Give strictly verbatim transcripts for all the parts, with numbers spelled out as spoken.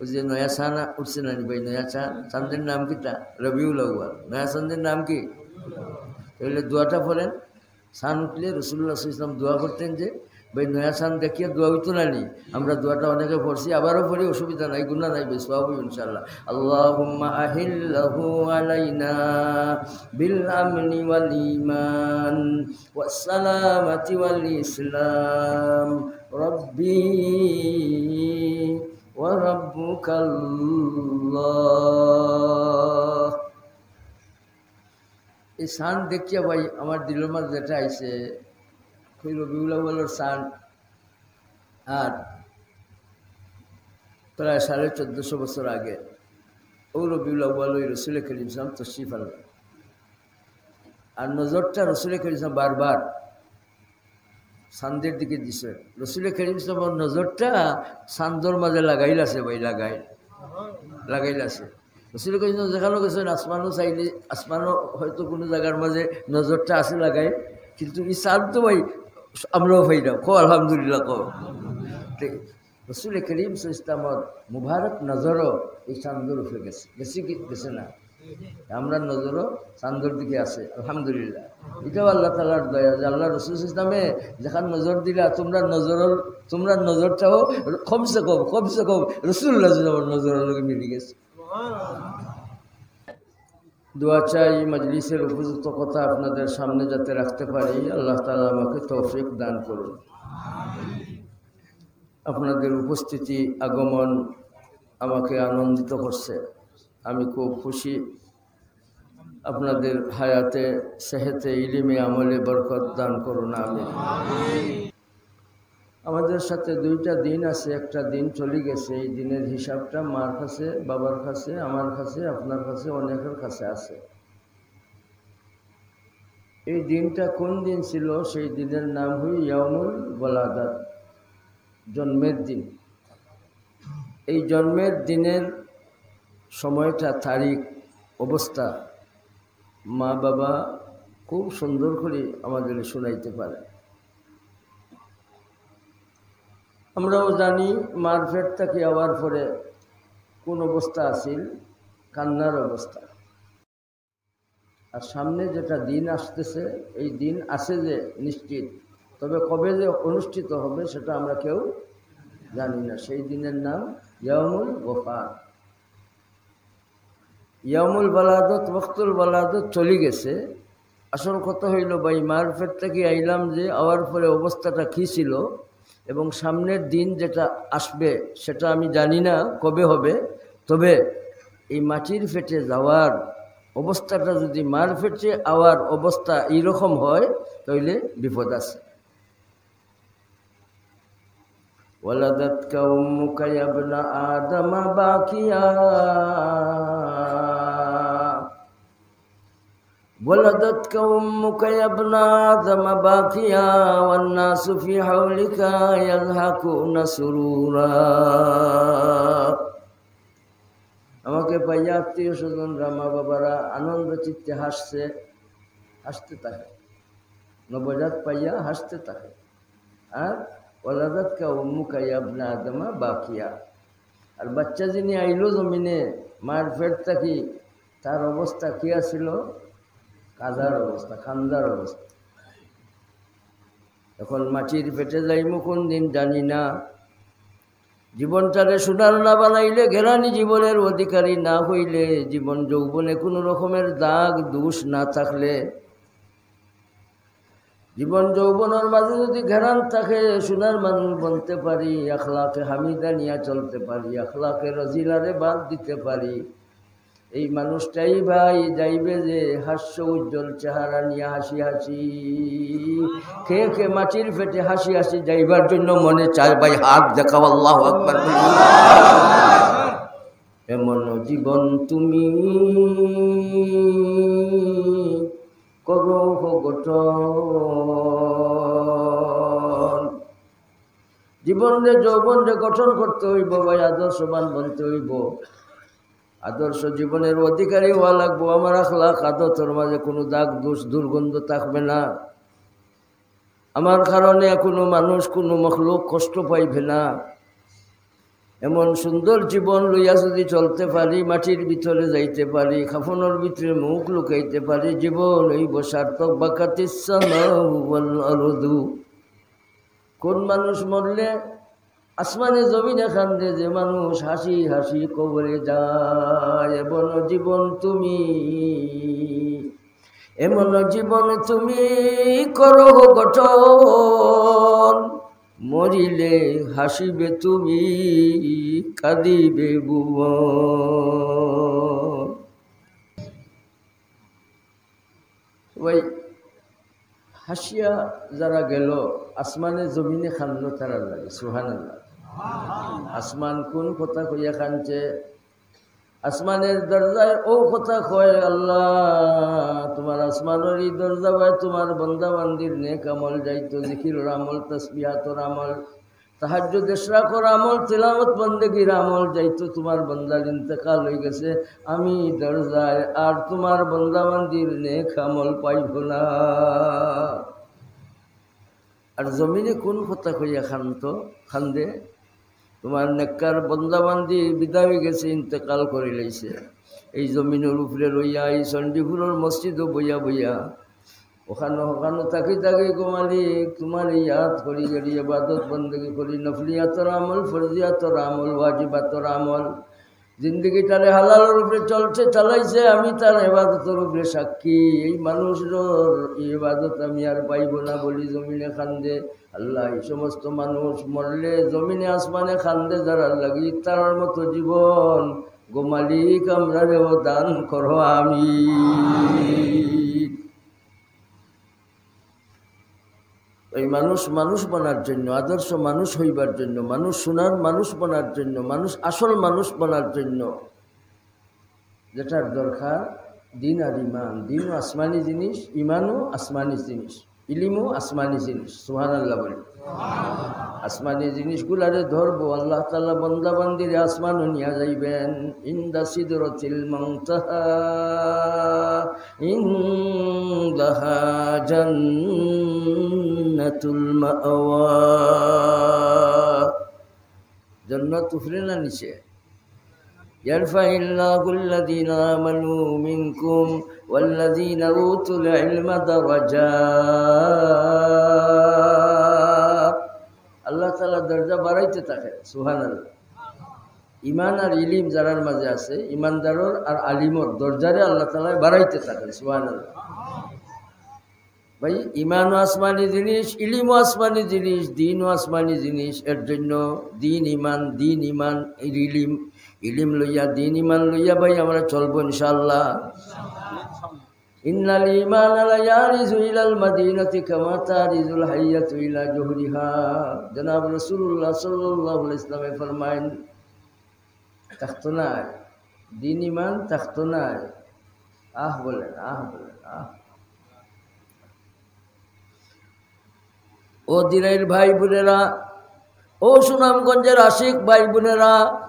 ওই যে নয়া চান উঠছে না নি ভাই, নয়া চান, চান্দের নাম কিতা? রবিউল আউয়াল। নয়া চান্দের নাম কি? তাহলে দোয়াটা পড়েন। চান উঠলে রাসূলুল্লাহ সাল্লাল্লাহু আলাইহি ওয়াসাল্লাম দোয়া করতেন যে, ভাই, নয়া চান দেখিয়া দোয়া হইতো না নি? আমরা দোয়াটা অনেকে পড়ছি, আবারও পড়ি, অসুবিধা নাই, গুনাহ নাই ভাই, সওয়াব হইব ইনশাআল্লাহ। আল্লাহুম্মা আহিল্লাহু আলাইনা বিল আমনি ওয়াল ঈমান ওয়াস সালামাতি ওয়াল ইসলাম, রব্বি ওয়া রাব্বুকাল্লাহ। এই চান দেখিয়া ভাই আমার দিলর মাঝে যেটা আইছে, ওই রবিউল আউয়ালর চান, আর প্রায় সাড়ে চোদ্দশো বছর আগে ও রবিউল আউয়াল ওই রসুল করিম সাল্লাল্লাহু আলাইহি ওয়াসাল্লাম তশরিফ আনলেন। আর নজরটা রসুল করিম সাল্লাল্লাহু আলাইহি ওয়াসাল্লাম বারবার চান্দের দিকে দিছে। রসুল করিম সাল্লাল্লাহু আলাইহি ওয়াসাল্লামর নজরটা চান্দর মাঝে লাগাইল আছে ভাই, লাগাইল, লাগাইল আছে। রসুল করিম সাল্লাল্লাহু আলাইহি ওয়াসাল্লাম যেখানো গেছেন, আসমানও চাইলে, আসমানও হয়তো কোনো জায়গার মাঝে নজরটা আছে লাগাইল, কিন্তু এই চান তো ভাই আমরাও পাই না। কও আলহামদুলিল্লাহ, কও। তে রসুল করিম সাল্লাল্লাহু আলাইহি ওয়াসাল্লামর মুবারক নজরও এই চান্দর উপরে গেছে, গেছে কি গেছে না? আমরার নজরও চান্দর দিকে আছে, আলহামদুলিল্লাহ। এটাও আল্লাহ তাআলার দয়া যে আল্লাহ রসুল সাল্লাল্লাহু আলাইহি ওয়াসাল্লামে যেখান নজর দিলা, তোমরা নজর, তোমরা নজরটাও কমসে কম, কমসে কম রসুলুল্লাহ সাল্লাল্লাহু আলাইহি ওয়াসাল্লামর নজরর লগে মিলি গেছে। দোয়া চাই, মজলিসের উপযুক্ত কথা আপনাদের সামনে যাতে রাখতে পারি, আল্লাহ তাআলা আমাকে তৌফিক দান করুন। আপনাদের উপস্থিতি, আগমন আমাকে আনন্দিত করছে। আমি খুব খুশি। আপনাদের হায়াতে, সেহেতে, ইলিমে, আমলে বরকত দান করুন, আমিন। আমাদের সাথে দুইটা দিন আছে, একটা দিন চলে গেছে, এই দিনের হিসাবটা মার কাছে, বাবার কাছে, আমার কাছে, আপনার কাছে, অনেকের কাছে আছে। এই দিনটা কোন দিন ছিল? সেই দিনের নাম হই ইয়াউমুল ওয়ালাদাত, জন্মের দিন। এই জন্মের দিনের সময়টা, তারিখ, অবস্থা মা বাবা খুব সুন্দর করে আমাদের শুনাইতে পারে। আমরাও জানি মার পেট থাকি আওয়ার পরে কোন অবস্থা আছিল, কান্নার অবস্থা। আর সামনে যেটা দিন আসতেছে, এই দিন আছে যে নিশ্চিত, তবে কবে যে অনুষ্ঠিত হবে সেটা আমরা কেউ জানি না। সেই দিনের নাম ইয়াউমুল ওয়াফাত। ইয়াউমুল ওয়ালাদত, ওয়াক্তুল ওয়ালাদত চলে গেছে। আসল কথা হইল ভাই, মার পেট থাকি আইলাম যে, আওয়ার পরে অবস্থাটা কি ছিল এবং সামনের দিন যেটা আসবে সেটা আমি জানি না কবে হবে। তবে এই মাটির পেটে যাওয়ার অবস্থাটা যদি মার পেটে আওয়ার অবস্থা এইরকম হয়, তাইলে বিপদ আছে। ولدتك أمك يا ابن آدم باكيا، ولدتك أمك يا ابن آدم باكيا، والناس في حولك يضحكون سرورا. আমাকে পাইয়া আত্মীয় স্বজনরা, মা বাবারা আনন্দ চিত্তে হাসছে, হাসতে থাকে। নবজাত পাইয়া হাসতে থাকে। আর ولدتك أمك يا ابن آدم باكيا। আর বাচ্চা যিনি আইলো জমিনে, মার পেট থাকি, তার অবস্থা কি আছিল? কাদার অবস্থা, কান্দার অবস্থা। এখন মাটির পেটে যাইমু কোন দিন জানি না। জীবনটারে সোনার না বানাইলে, ঘেরানি জীবনের অধিকারী না হইলে, জীবন যৌবনে কোনো রকমের দাগ দোষ না থাকলে, জীবন যৌবনের মাঝে যদি ঘেরান থাকে, সোনার মানুষ বনতে পারি, আখলাকে হামিদা নিয়া চলতে পারি, আখলাকে রজিলারে বাদ দিতে পারি, এই মানুষটাই ভাই যাইবে যে হাস্য উজ্জ্বল চেহারা নিয়া হাসি হাসি। কে কে মাটির পেটে হাসি হাসি যাইবার জন্য মনে চায় ভাই, হাত দেখাও, আল্লাহু আকবার। এমন জীবন তুমি করো গঠন। জীবনরে, যৌবনরে গঠন করতে হইব ভাই, আদর্শবান বনতে হইব। আদর্শ জীবনের অধিকারী হওয়া লাগবো। আমার আখলাক আদতর মাঝে কোনো দাগ দোষ দুর্গন্ধ থাকবে না। আমার কারণে কোনো মানুষ, কোনো মখলুক কষ্ট পাইবে না। এমন সুন্দর জীবন লইয়া যদি চলতে পারি, মাটির ভিতরে যাইতে পারি, কাফনর ভিতরে মুখ লুকাইতে পারি, জীবন অইবো সার্থক। বাকাতিস সামাউ ওয়াল আরদু। কোন মানুষ মরলে আসমানে জমিনে কান্দে? যে মানুষ হাসি হাসি কবরে যায়। এমন জীবন তুমি, এমন জীবন তুমি করো গঠন, মরিলে হাসিবে তুমি, কাঁদিবে ভুবন। ওই হাসিয়া যারা গেল, আসমানে জমিনে কান্দলো তারার লাগি। সুবহানাল্লাহ। আসমান কোন কথা কইয়া কান্দছে? আসমানের দরজায় ও কথা কয়, "আল্লাহ, তোমার আসমানের এই দরজা বায় তোমার বান্দা বান্দির নেক আমল যাইতো, জিকিরর আমল, তসবিহাতর আমল, তাহাজ্জুদ ইশরাকর আমল, তিলাওয়াত বন্দেগীর আমল যাইতো, তোমার বান্দার ইন্তেকাল হয়ে গেছে, আমি দরজায় আর তোমার বান্দা বান্দির নেক আমল পাইব না।" আর জমিনে কোন কথা কইয়া কান্দো, কান্দে? তোমার নেককার বান্দা বান্দি বিদায় হয়ে গেছে, ইন্তেকাল করে লইছে। এই জমিনের উপরে রইয়া, এই চণ্ডীপুরের মসজিদও বইয়া বইয়া, ওখানো ওখানো থাকি থাকি, গো মালিক, তোমার ইয়াদ করি, করি, ইবাদত বন্দেগি করি, নফলিয়াতর আমল, ফরজিয়াতর আমল, ওয়াজিবাতর আমল, জিন্দেগিটারে হালালর উপরে চলছে, চালাইছে, আমি তার ইবাদতর উপরে সাক্ষী। এই মানুষর ইবাদত আমি আর পাইব না বলি জমিনে কান্দে। আল্লাহ, এই সমস্ত মানুষ মরলে জমিনে আসমানে কান্দে যারার লাগি, তারার মতো জীবন, গো মালিক, আমরারেও দান করো। আমিন। এই মানুষ মানুষ বনার জন্য, আদর্শ মানুষ হইবার জন্য, মানুষ সোনার মানুষ বনার জন্য, মানুষ আসল মানুষ বনার জন্য যেটার দরকার, দিন আর ইমান। দিনও আসমানি জিনিস, ইমানও আসমানি জিনিস, ইলিমও আসমানি জিনিস। সুবহানাল্লাহ বলি। আসমানি জিনিসগুলারে ধরবো, আল্লাহ তাআলা বান্দা বান্দিরে আসমানও নিয়া যাইবেন। ইনদা সিদরাতিল মুনতাহা, ইনদাহা জান্নাতুল মাওয়া। জন্নত উপরে না নিচে? يرفع الله الذين آمنوا منكم والذين أوتوا العلم درجات। আল্লাহ তাআলা দরজা বাড়াইতে থাকেন। সুবহানাল্লাহ। ইমান আর ইলিম যারার মাঝে আছে, ইমানদারর আর আলিমর দরজারে আল্লাহ তাআলা বাড়াইতে থাকেন। সুবহানাল্লাহ। ভাই, ইমানও আসমানি জিনিস, ইলিমও আসমানি জিনিস, দিনও আসমানি জিনিস। এর জন্য দিন ইমান, দিন ইমান, ইলিম, ইলিম লইয়া, দিন ইমান লইয়া ভাই আমরা চলবো ইনশাআল্লাহ। ইন্নাল ঈমানা লা ইয়ারিজু ইলাল মাদিনাতি কামা তারিজুল হাইয়াতু ইলা জুহরিহা। জনাব রাসূলুল্লাহ সাল্লাল্লাহু আলাইহি ওয়াসাল্লামে ফরমাইন, থাকতো নায়, দিন ইমান থাকতো নায়। আহ বলেন, আহ বলেন, আহ। ও দিরাইর ভাই বোনেরা, ও সুনামগঞ্জের আশিক ভাই বোনেরা,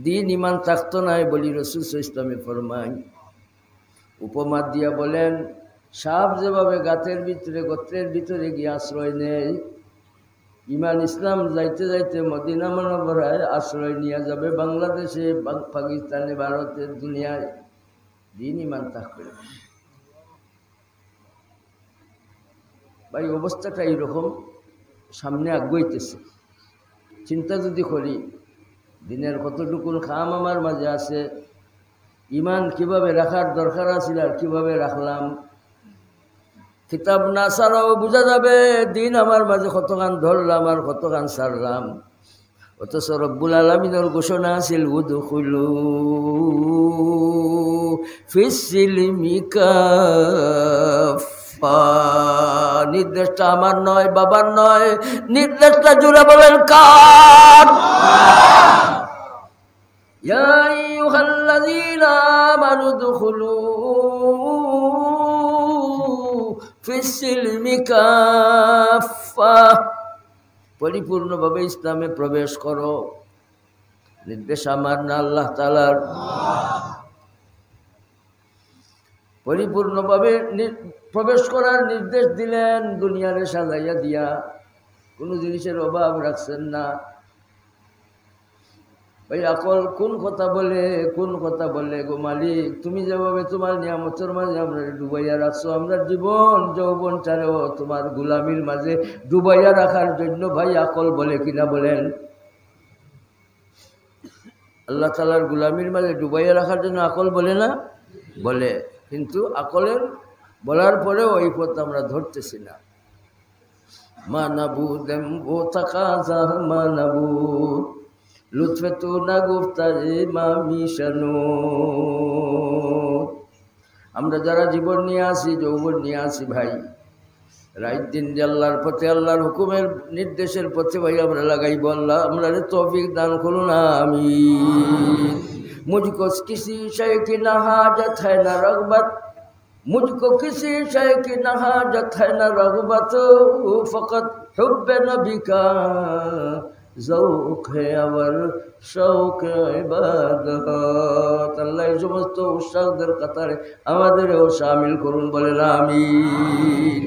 দিন ইমান থাকতো নায় বলি রাসূল সাল্লাল্লাহু আলাইহি ওয়াসাল্লামে ফরমাইন। উপমা দিয়া বলেন, সাপ যেভাবে গাতের ভিতরে, গর্তের ভিতরে গিয়া আশ্রয় নেয়, ইমান ইসলাম যাইতে যাইতে মদিনা মুনাওয়ারায় আশ্রয় নিয়া যাবে, বাংলাদেশে, বাং-, পাকিস্তানে, ভারতে, দুনিয়ায় দিন ইমান থাকবে না। ভাই, অবস্থাটা এইরকম সামনে আগুয়াইতেছে। চিন্তা যদি করি, দিনের কতটুকুন কাম আমার মাঝে আছে, ইমান কিভাবে রাখার দরকার আছিল আর কিভাবে রাখলাম। কিতাব না ছাড়াও বুঝা যাবে দিন আমার মাঝে কতখান ধরলাম আর কতখান ছাড়লাম। অথচ রব্বুল আলামিনর ঘোষণা আছিল, "উদখুলু ফিস সিলমি কাফফা।" নির্দেশটা আমার নয়, বাবার নয়, নির্দেশটা জুড়ে বলেন কার? ইয়া আইয়ুহাল্লাযীনা আমানু উদখুলু ফিস সিলমি কাফফা। পরিপূর্ণভাবে ইসলামে প্রবেশ করো। নির্দেশ আমার না আল্লাহ তাআলার? পরিপূর্ণভাবে নি-, প্রবেশ করার নির্দেশ দিলেন, দুনিয়ারে সাজাইয়া দিয়া, কোনো জিনিসের অভাব রাখছেন না। ভাই, আকল কোন কথা বলে, কোন কথা বলে গো মালিক? তুমি যেভাবে তোমার নিয়ামতর মাঝে আমরারে ডুবাইয়া রাখছো, আমরার জীবন যৌবন চারেও তোমার গুলামির মাঝে ডুবাইয়া রাখার জন্য। ভাই, আকল বলে কিনা বলেন? আল্লাহ তাআলার গুলামির মাঝে ডুবাইয়া রাখার জন্য আকল বলে না? বলে। কিন্তু আকলের বলার পরেও এই পথ আমরা ধরতেছি না। ما نبود، وہ تقاضا ما نبود، لطف تو نگفته ما می‌شنود। আমরা যারা জীবন নিয়া আছি, যৌবন নিয়া আছি ভাই, রাইত দিন যে আল্লাহর পথে, আল্লাহর হুকুমের নির্দেশের পথে ভাই আমরা লাগাইবো। আল্লাহ আমরারে তৌফিক দান করুন, আমিন। مجھ کو کسی شے کی نہ حاجت ہے نہ رغبت، مجھ کو کسی شے کی نہ حاجت ہے نہ رغبت، فقط حب نبی کا ذوق ہے اور شوق عبادت۔ আল্লাহ এই সমস্ত উস্তাদদের কাতারে আমাদেরও শামিল করুন, বলেন আমিন।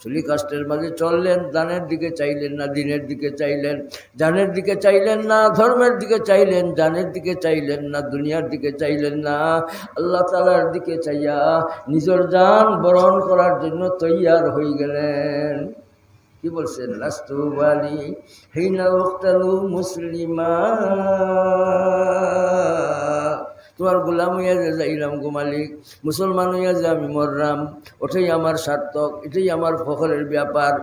সুলি কাষ্টের মাঝে চললেন, জানের দিকে চাইলেন না, দিনের দিকে চাইলেন, জানের দিকে চাইলেন না, ধর্মের দিকে চাইলেন, জানের দিকে চাইলেন না, দুনিয়ার দিকে চাইলেন না, আল্লাহ তাআলার দিকে চাইয়া নিজের জান বরণ করার জন্য তৈয়ার হয়ে গেলেন। কি বলছেন? لست أبالي حين أقتل مسلما। তোমার গোলাম হইয়া যে যাইলাম গো মালিক, মুসলমান হইয়া যে আমি মরলাম, ওটাই আমার সার্থক, এটাই আমার ফখরের ব্যাপার।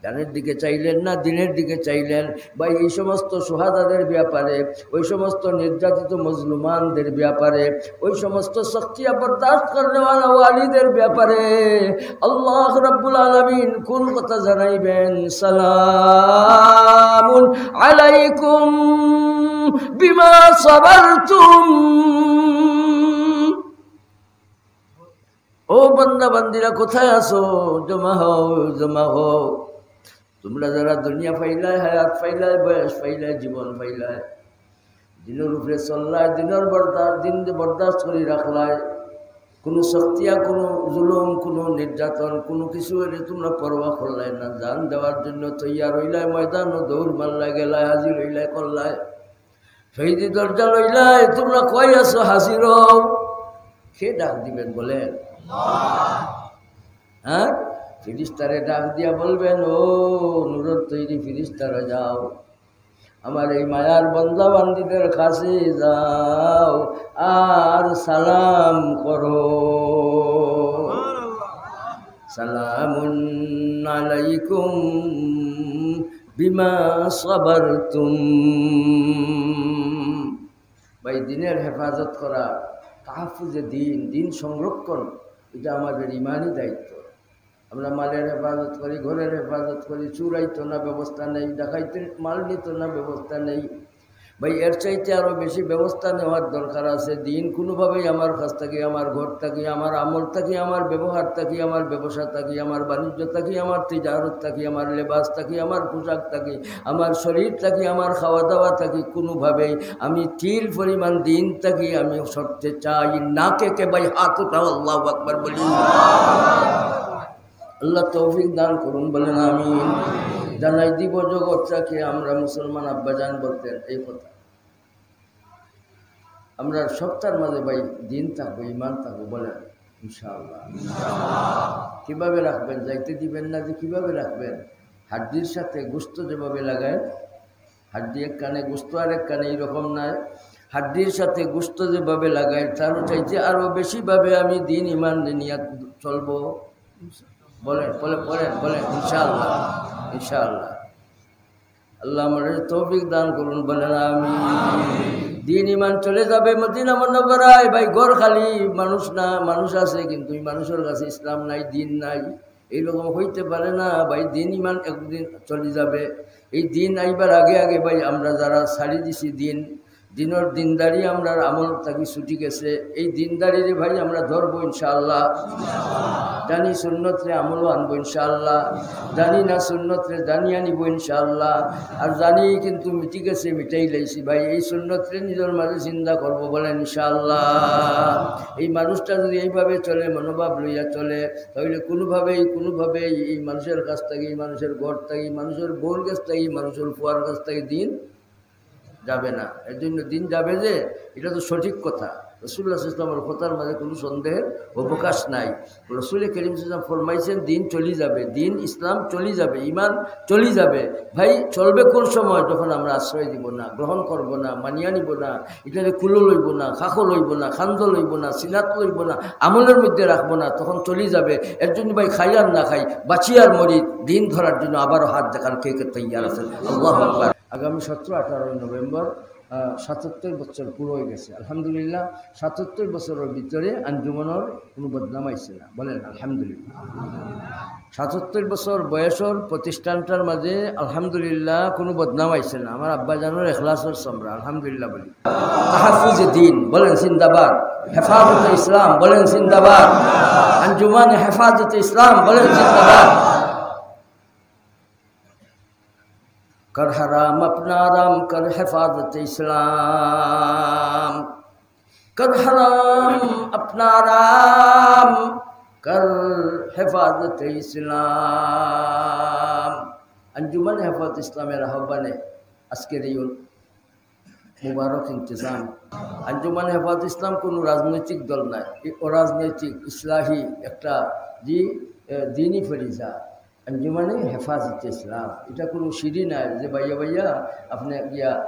জানের দিকে চাইলেন না, দিনের দিকে চাইলেন। ভাই, এই সমস্ত শুহাদাদের ব্যাপারে, ওই সমস্ত নির্যাতিত মজলুমানদের ব্যাপারে, ওই সমস্ত সখতিয়া বরদাস্ত করনেওয়ালা ওয়ালিদের ব্যাপারে আল্লাহ রাব্বুল আলামিন কোন কথা জানাইবেন? সালামুন আলাইকুম বিমা সাবারতুম। ও বান্দা বান্দিরা, কোথায় আছো? জমা হও, জমা হও। তোমরা যারা দুনিয়া পাইলায়, হায়াত পাইলায়, বয়স পাইলায়, জীবন পাইলায়, দিনের উপরে চললায়, দিনের বরদাস্ত, দিন বরদাস্ত করি রাখলায়, কোনো সখতিয়া, কোনো জুলুম, কোনো নির্যাতন, কোনো কিছু এরে তোমরা পরোয়া করলায় না। জান দেওয়ার জন্য তৈয়ার হইলায়, ময়দানও দৌড় মারলায়, গেলায়, হাজির হইলায়, করলায়। শহীদি দরজা লইলায়, তোমরা কই আছো, হাজির হও। কে ডাক দিবেন বলেন? হ্যাঁ, ফিরিস্তারে ডাক দিয়া বলবেন, ও নূরের তৈরি ফিরিস্তারা, যাও, আমার এই মায়ার বান্দা বান্দিদের কাছে যাও, আর সালাম করো। সালামুন আলাইকুম বিমা সাবারতুম। ভাই, দিনের হেফাজত করা, তাহফুজে দিন, দিন সংরক্ষণ, এটা আমাদের ইমানি দায়িত্ব। আমরা মালের হেফাজত করি, ঘরের হেফাজত করি, চুর আইতো না ব্যবস্থা নেই, ডাকাইতে মাল নিত না ব্যবস্থা নেই। ভাই, এর চাইতে আরো বেশি ব্যবস্থা নেওয়ার দরকার আছে। দিন কোনোভাবেই আমার কাছ থাকি, আমার ঘর থাকি, আমার আমল থাকি, আমার ব্যবহার থাকি, আমার ব্যবসা থাকি, আমার বাণিজ্য থাকি, আমার তিজারত থাকি, আমার লেবাস থাকি, আমার পোশাক থাকি, আমার শরীর থাকি, আমার খাওয়া দাওয়া থাকি, কোনোভাবেই আমি তিল পরিমাণ দিন থাকি আমি সরতে চাই না। কে কে ভাই হাত উঠাও, আল্লাহু আকবার বলি। আল্লাহ তৌফিক দান করুন, বলেন আমিন। জানাই দিব জগৎটাকে আমরা মুসলমান আব্বাজান বলতেন এই কথা। আমরা সপ্তাহের মাঝে ভাই দিন থাকবো, ইমান থাকবো, বলেন ইনশাআল্লাহ। কিভাবে রাখবেন? যাইতে দিবেন না যে কিভাবে রাখবেন? হাড্ডির সাথে গোস্ত যেভাবে লাগায়, হাড্ডি এক কানে, গোস্ত আর এক কানে, এইরকম নয়। হাড্ডির সাথে গোস্ত যেভাবে লাগায়, তার চাইতে আরো বেশিভাবে আমি দিন ইমান নিয়ে চলবো। বলেন, বলেন, বলেন, বলেন, ইনশাআল্লাহ, ইনশাআল্লাহ। আল্লাহ আমাদের তৌফিক দান করুন, বলেন আমিন। দিন ইমান চলে যাবে মদিনা মুনাওয়ারায়, ভাই, ঘর খালি, মানুষ না, মানুষ আছে, কিন্তু এই মানুষের কাছে ইসলাম নাই, দিন নাই। এইরকম হইতে পারে না ভাই, দিন ইমান একদিন চলে যাবে। এই দিন আইবার আগে আগে ভাই, আমরা যারা ছাড়ি দিছি দিন, দিনের দিনদারি আমরার আমল থাকি ছুটি গেছে, এই দিনদারিরে ভাই আমরা ধরবো ইনশাআল্লাহ। জানি সুন্নতরে আমলও আনবো ইনশাআল্লাহ, জানি না সুন্নতরে জানিয়া নিব ইনশাআল্লাহ। আর জানি কিন্তু মিটি গেছে, মিটাই লাইছি ভাই, এই সুন্নতরে নিজের মাঝে জিন্দা করবো, বলেন ইনশাআল্লাহ। এই মানুষটা যদি এইভাবে চলে, মনোভাব লইয়া চলে, তাহলে কোনোভাবেই, কোনোভাবেই এই মানুষের কাছ থাকি, এই মানুষের ঘর থাকি, এই মানুষের বউর কাছ থাকি, এই মানুষের ফুয়ার কাছ থাকি দিন যাবে না। এর জন্য দিন যাবে যে, এটা তো সঠিক কথা। রাসূলুল্লাহ সাল্লাল্লাহু আলাইহি ওয়াসাল্লামের কথার মাঝে কোনো সন্দেহের অবকাশ নাই। রাসূল করিম সাল্লাল্লাহু আলাইহি ওয়াসাল্লাম ফরমাইছেন, "দিন চলি যাবে, দিন ইসলাম চলি যাবে, ইমান চলি যাবে।" ভাই, চলবে কোন সময়? যখন আমরা আশ্রয় দিব না, গ্রহণ করব না, মানিয়া নিব না, এটারে কুলো লইব না, খাখো লইব না, খান্দ লইব না, সিনাত লইব না, আমলের মধ্যে রাখবো না, তখন চলি যাবে। এর জন্য ভাই, খাই আর না খাই, বাঁচি আর মরি, দিন ধরার জন্য আবারও হাত দেখান, কে কে তৈয়ার আছেন? আল্লাহু আকবার। আগামী সতেরো আঠারো নভেম্বর, আহ, সাতাত্তর বছর পুরো হয়ে গেছে। আলহামদুলিল্লাহ, সাতাত্তর বছরের ভিতরে আঞ্জুমানের কোনো বদনাম আইছে না। বলেন আলহামদুলিল্লাহ। সাতাত্তর বছর বয়সর প্রতিষ্ঠানটার মাঝে আলহামদুলিল্লাহ কোনো বদনাম আইছে না। আমার আব্বাজানের এখলাসর সমরা, আলহামদুলিল্লাহ বলি। তাহাফুজে দিন বলেন জিন্দাবাদ, হেফাজতে ইসলাম বলেন জিন্দাবাদ, আঞ্জুমানে হেফাজতে ইসলাম বলেন জিন্দাবাদ। কর হারাম আপনা আরাম, কর হেফাজতে ইসলাম। কর হারাম আপনা আরাম, কর হেফাজতে ইসলাম। আঞ্জুমান হেফাজত ইসলামের আহ্বানে আজকের এই মুবারক ইন্তেজাম। আঞ্জুমান হেফাজত ইসলাম কোনো রাজনৈতিক দল নয়, এই অরাজনৈতিক ইসলাহি একটা, জি, এ, দিনই ফরিজা। আঞ্জুমানে হেফাজতে ইসলাম, এটা কোনো সিঁড়ি নাই যে বাইয়া বাইয়া আপনি গিয়া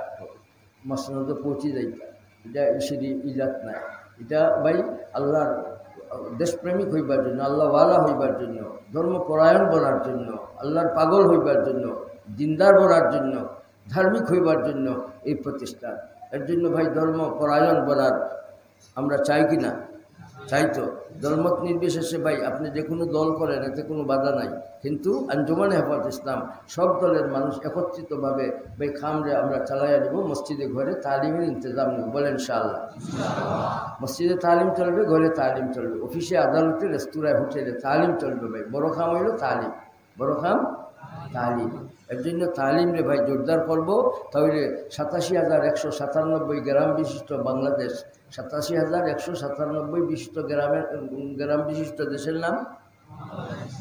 মসনদে পৌঁছে যাইতা। এটা এই সিঁড়ি ইজাত নাই। এটা ভাই আল্লাহর দেশপ্রেমিক হইবার জন্য, আল্লাহওয়ালা হইবার জন্য, ধর্মপরায়ণ বনার জন্য, আল্লাহর পাগল হইবার জন্য, দিনদার বনার জন্য, ধার্মিক হইবার জন্য এই প্রতিষ্ঠান। এর জন্য ভাই ধর্মপরায়ণ বনার আমরা চাই কি না? চাই তো। দলমত নির্বিশেষে ভাই আপনি যে কোনো দল করেন, এতে কোনো বাধা নাই, কিন্তু আঞ্জুমানে হেফাজত ইসলাম সব দলের মানুষ একত্রিতভাবে ভাই কামরে আমরা চালাইয়া নিব। মসজিদে ঘরে তালিমের ইন্তেজাম নিব, বলেন ইনশাআল্লাহ। মসজিদে তালিম চলবে, ঘরে তালিম চলবে, অফিসে আদালতে রেস্তোরাঁয় হোটেলে তালিম চলবে ভাই। বড় কাম হইল তালিম, বড় কাম তালিম। এর জন্য তালিমরে ভাই জোরদার করব। তাহলে সাতাশি হাজার একশো সাতানব্বই গ্রাম বিশিষ্ট বাংলাদেশ, সাতাশি হাজার একশো সাতানব্বই বিশিষ্ট গ্রামের, উম, গ্রাম বিশিষ্ট দেশের নাম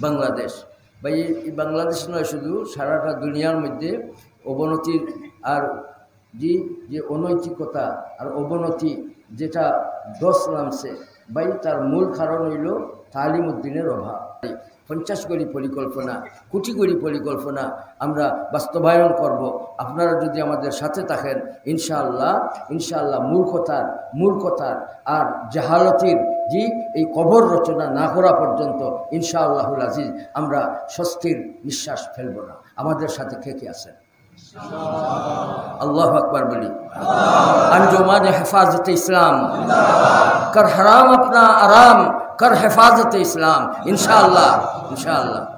বাংলাদেশ। ভাই, এই, এই বাংলাদেশ নয় শুধু, সারাটা দুনিয়ার মধ্যে অবনতির আর জি, যে অনৈতিকতা আর অবনতি যেটা দশ নামছে, ভাই, তার মূল কারণ হইল তালিম উদ্দিনের অভাব। পঞ্চাশ কোটি পরিকল্পনা, কোটি কোটি পরিকল্পনা আমরা বাস্তবায়ন করব। আপনারা যদি আমাদের সাথে থাকেন, ইনশাআল্লাহ, ইনশাআল্লাহ, মূর্খতার, মূর্খতার আর জাহালতির যে এই কবর রচনা না করা পর্যন্ত, ইনশাআল্লাহুল আজিজ, আমরা স্বস্তির নিঃশ্বাস ফেলব না। আমাদের সাথে কে কে আছেন? আল্লাহু আকবার বলি। আঞ্জুমানে হেফাজতে ইসলাম, কর হারাম আপনা আরাম, কর হেফাজতে ইসলাম। ইনশাআল্লাহ, ইনশাআল্লাহ।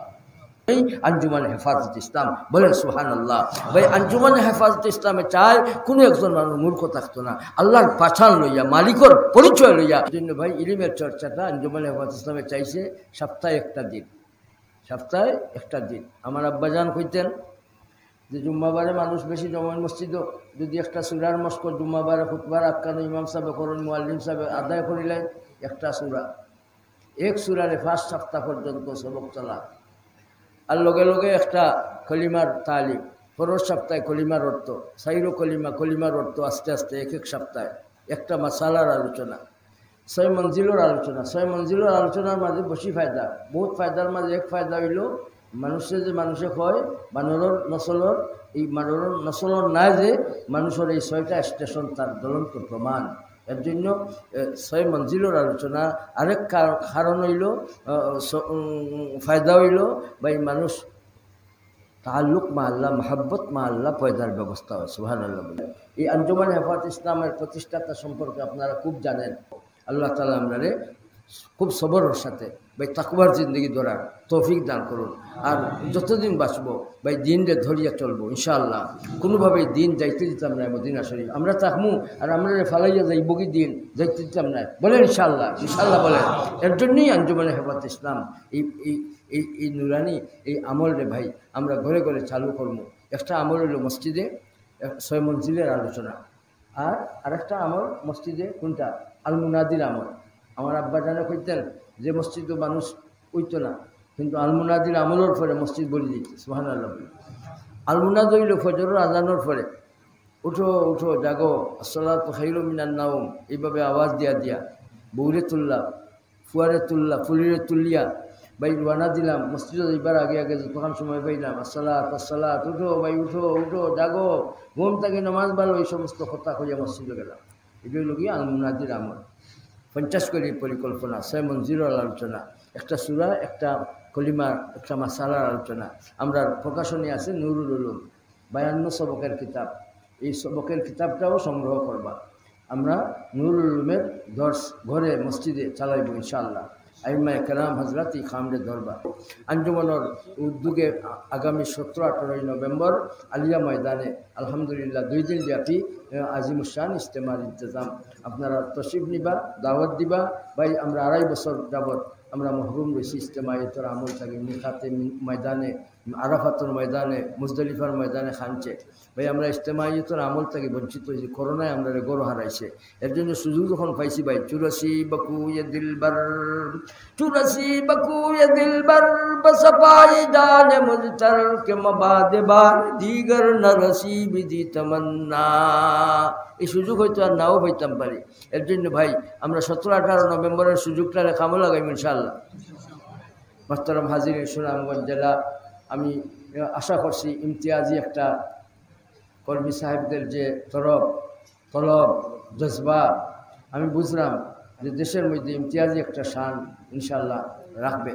এই আঞ্জুমানে হেফাজতে ইসলাম, বলেন সুবহানাল্লাহ। ভাই, আঞ্জুমানে হেফাজতে ইসলামে চায় কোনো একজন মানুষ মূর্খ থাকতো না, আল্লাহর পাছান লইয়া, মালিকর পরিচয় লইয়া। এই জন্য ভাই, ইলিমের চর্চাটা আঞ্জুমানে হেফাজতে ইসলামে চাইছে সপ্তাহে একটা দিন, সপ্তাহে একটা দিন। আমার আব্বাজান কইতেন যে জুম্মাবারে মানুষ বেশি জমায় মসজিদও, যদি একটা সুরার মশক জুম্মাবারে খুতবার আক্কানো ইমাম সাহেব করইন, মুয়াল্লিম সাহেব আদায় করিলেন একটা সুরা, এক সুরারে পাঁচ সপ্তাহ পর্যন্ত সবক চলা, আর লগে লগে একটা কলিমার তালিম, পরের সপ্তাহে কলিমার অর্থ, সাইরো কলিমা, কলিমার অর্থ আস্তে আস্তে এক এক সপ্তাহে একটা মাসালার আলোচনা, ছয় মঞ্জিলর আলোচনা। ছয় মঞ্জিলর আলোচনার মাঝে বেশি ফায়দা, বহুত ফায়দার মাঝে এক ফায়দা হইল, মানুষে যে মানুষে কয়, বানরর নসলর, এই বানরর নসলর নাই যে মানুষের এই ছয়টা স্টেশন তার জ্বলন্ত প্রমাণ। এর জন্য, এ, ছয় মঞ্জিলর আলোচনা। আরেক কার-, কারণ হইল, আ, স-, উম, ফায়দা হইল, বা এই মানুষ তাল্লুক মা আল্লাহ, মহাব্বত মা আল্লাহ পয়দার ব্যবস্থা হয়। সুবহানাল্লাহ বলে। এই আঞ্জুমান হেফাজত ইসলামের প্রতিষ্ঠাতা সম্পর্কে আপনারা খুব জানেন। আল্লাহ তাআলা আমরারে খুব সবরর সাথে ভাই তাকওয়ার জিন্দেগি ধরার তৌফিক দান করুন। আর যতদিন বাঁচবো ভাই দিনরে ধরিয়া চলবো ইনশাআল্লাহ। কোনোভাবেই দিন যাইতে দিতাম না মদিনা শরীফ। আমরা থাকমু আর আমরারে ফালাইয়া যাইবো কি দিন, যাইতে দিতাম না। বলেন ইনশাআল্লাহ, ইনশাআল্লাহ বলেন। এর জন্যই আঞ্জুমানে হেফাজত ইসলাম এই, এই, এই, এই নুরানি এই আমলরে ভাই আমরা ঘরে ঘরে চালু করমু। একটা আমল হইল মসজিদে, এ, ছয় মঞ্জিলের আলোচনা। আর আরেকটা আমল মসজিদে কোনটা? আল মুনাদির আমল। আমার আব্বাজানে কইতেন যে মসজিদও মানুষ অইতো না, কিন্তু আল মুনাদির আমলর পরে মসজিদ ভরি দিত। সুবহানাল্লাহ বলি। আল মুনাদি হইল ফজরর আজানর পরে, উঠো, উঠো, জাগো, আসসালাতু খায়রুম মিনান নাওম। এইভাবে আওয়াজ দিয়া দিয়া বউরে তুললা, ফুয়ারে তুললা, ফুলিরে তুলিয়া ভাই রওয়ানা দিলাম। মসজিদো যাইবার আগে আগে যতখান সময় পাইলাম, আসসালাত, আসসালাত, উঠো ভাই, উঠো, উঠো, জাগো, ঘুম থাকি নমাজ ভালা, এই সমস্ত কথা কইয়া মসজিদো গেলাম। এটা হইল কি আল মুনাদির আমল। পঞ্চাশ কলি পরিকল্পনা, ছয় মঞ্জিলর আলোচনা, একটা সূরা, একটা কলিমা, একটা মাসালার আলোচনা। আমরার প্রকাশনী আছে নুরুল উলুম, বায়ান্ন সবকের কিতাব। এই সবকের কিতাবটাও সংগ্রহ করবা। আমরা নুরুল উলুমের দর্স ঘরে মসজিদে চালাইব ইনশাআল্লাহ। আইম্মায়ে কেরাম হজরত এই কামরে ধরবা। আঞ্জুমানর উদ্যোগে আ-, আগামী সতেরো আঠারোই নভেম্বর আলিয়া ময়দানে আলহামদুলিল্লাহ দুই দিন ব্যাপী, আহ, আজিমুশান ইজতেমার ইন্তজাম। আপনারা তশরিফ নিবা, দাওয়াত দিবা। ভাই, আমরা আড়াই বছর যাবত আমরা মহরুম রইছি ইজতেমাইয়তর আমল থাকি। মিকাতে মি-, ময়দানে, আরাফাতর ময়দানে, মুজদালিফার ময়দানে খানচে। ভাই, আমরা ইজতেমাইয়তর আমল থাকি বঞ্চিত হইছি। করোনায় আমরারে ঘর হারাইছে। এর জন্য সুযোগ যখন পাইছি ভাই, চুরাসি বকুয়ে দিলবর, চুরাসি বকুয়ে দিলবর, বস পাই জানে মুজতর কে মবাদ বার দিগর নরসি বিধি তমন্না। এই সুযোগ হয়তো আর নাও পাইতাম পারি। এর জন্য ভাই, আমরা সতেরো আঠারো নভেম্বরের সুযোগটারে কামো লাগাইব ইনশাআল্লাহ। মোহতরম হাজিরিন, সুনামগঞ্জ জেলা, আমি আশা করছি ইমতিয়াজি একটা কর্মী সাহেবদের যে তরফ, তলব, জজবা, আমি বুঝলাম যে দেশের মধ্যে ইমতিয়াজি একটা শান ইনশাআল্লাহ রাখবে।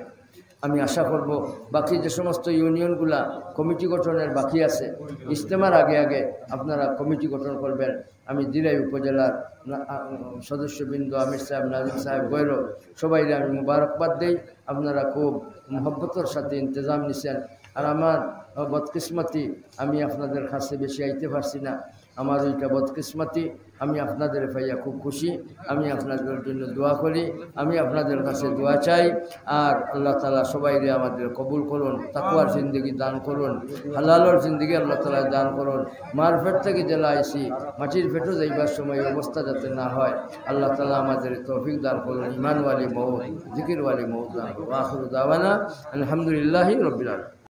আমি আশা করব বাকি যে সমস্ত ইউনিয়নগুলা কমিটি গঠনের বাকি আছে, ইজতেমার আগে আগে আপনারা কমিটি গঠন করবেন। আমি দিরাই উপজেলার না-, আ, সদস্যবৃন্দ, আমির সাহেব, নাজিম সাহেব, গয়রো, সবাইরে আমি মুবারকবাদ দেই। আপনারা খুব মহব্বতর সাথে ইন্তজাম নিছেন। আর আমার, আ, বদকিসমতি, আমি আপনাদের কাছে বেশি আইতে পারছি না। আমার ওইটা বদকিসমতি, আমি আপনাদের পাইয়া খুব খুশি। আমি আপনাদের জন্য দোয়া করি, আমি আপনাদের কাছে দোয়া চাই। আর আল্লাহ তাআলা সবাইরে আমাদের কবুল করুন, তাকওয়ার জিন্দেগি দান করুন, হালালর জিন্দেগি আল্লাহ তাআলা দান করুন। মার পেট থাকি যেলা আইছি, মাটির পেটো যাইবার সময় এই অবস্থা যাতে না হয়, আল্লাহ তাআলা আমাদের তৌফিক দান করুন, ইমানওয়ালি মউত, জিকিরওয়ালি মউত দান করুন। আখিরু দাওয়ানা আলহামদুলিল্লাহি রাব্বিল আলামিন।